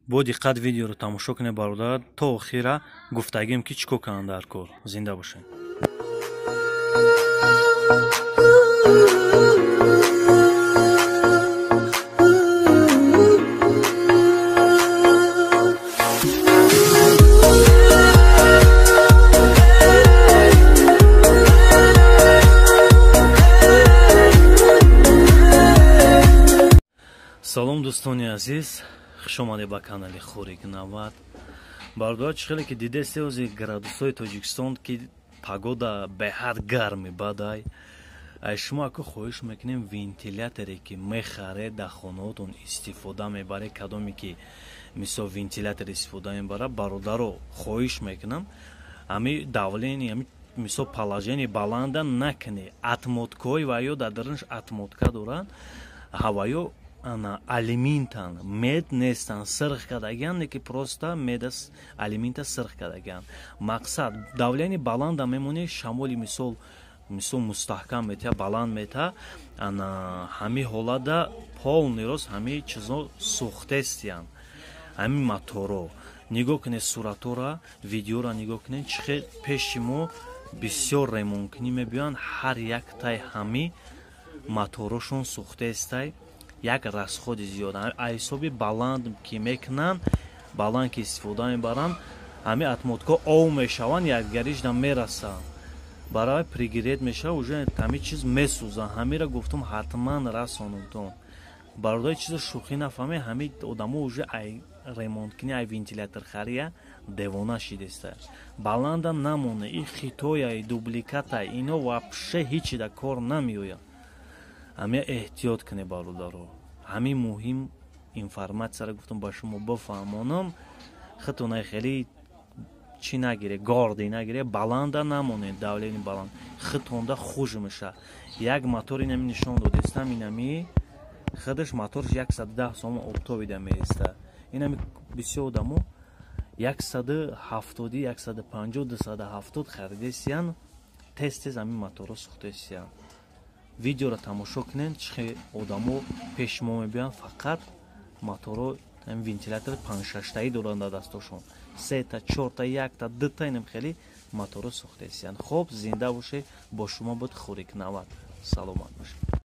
Бо диққат видеоро тамошо кунед, бародар, то охира гуфтагим ки чӣ кор кунанд дар кор. Зинда бошед. Салом, дӯстони азиз, хуш омадед ба канали Хорик 90. Бародар, чӣ хеле ки дидесте, ози градусҳои Тоҷикистон ки погода беҳад гарми бадай. Ай шумо аку хоҳиш мекунем, вентиляторе ки мехаред, дар хонаотон истифода мебаред, кадоме ки мисол вентилятор истифода мебарад, бародаро, хоҳиш мекунам, ҳами давление, ҳами мисол положение баланда накунед. Отмоткаҳои ваё дар дарунаш отмотка доранд, ҳаваё ана алюминтан, мед нестан, сирх кардагиан, ки просто медас алюминта сирх кардагиан. Мақсад, давление баланда мемонӣ, шамоли мисол мустаҳкам метиҳа, баланд мета. Ана ҳами ҳолада полный рост ҳами чизо сӯхтестиян, ҳами моторо. Нигоҳ кунед суратора, видеора нигоҳ кунед, чӣ хел пеши мо бисёр ремонткунӣ мебиёянд, ҳар яктай ҳами моторошон сӯхтестай. Як расходи зиёд ҳисоби баланд ки мекунанд, баланд ки истифода мебаранд, ҳами отмотка ов мешаванд, якгаришда мерасанд, барои перегрев мешава, уже ҳами чиз месӯзанд. Ҳамира гуфтум, ҳатман расонумтон, бародари, чизо шӯхӣ нафаҳме. Ҳами одамо уже ай ремонткунӣ, ай вентилятор хария девона шидеста. Баланда намоне, и хитояй, дубликатай, ино вообще ҳичида кор намеояд. Ҳамия эҳтиёт кунед, бародаро. Ҳамин муҳим информатсияро гуфтам ба шумо бифаҳмонам, худтонай хеле чӣ нагире, гордӣ нагире, баланда намонед, давление баланд худтонда хуж меша. Як мотор инами нишон додестам, инами худаш моторш 110 сомон оптовида меиста. Инами бисёр одамо 170, 150, 270 харидесиян, тез тез ҳамин моторро сӯхтесиян. Видеоро тамошо кунед, чӣ хел одамо пеши мо мебиёянд, фақат моторо, вентилятори панҷшаштаӣ доранд дар дастошон, сета, чорта, якта, дута, инам хеле моторо сӯхтесиянд. Хоб, зинда бошед, бо шумо буд Хурик 90. Саломат бошед.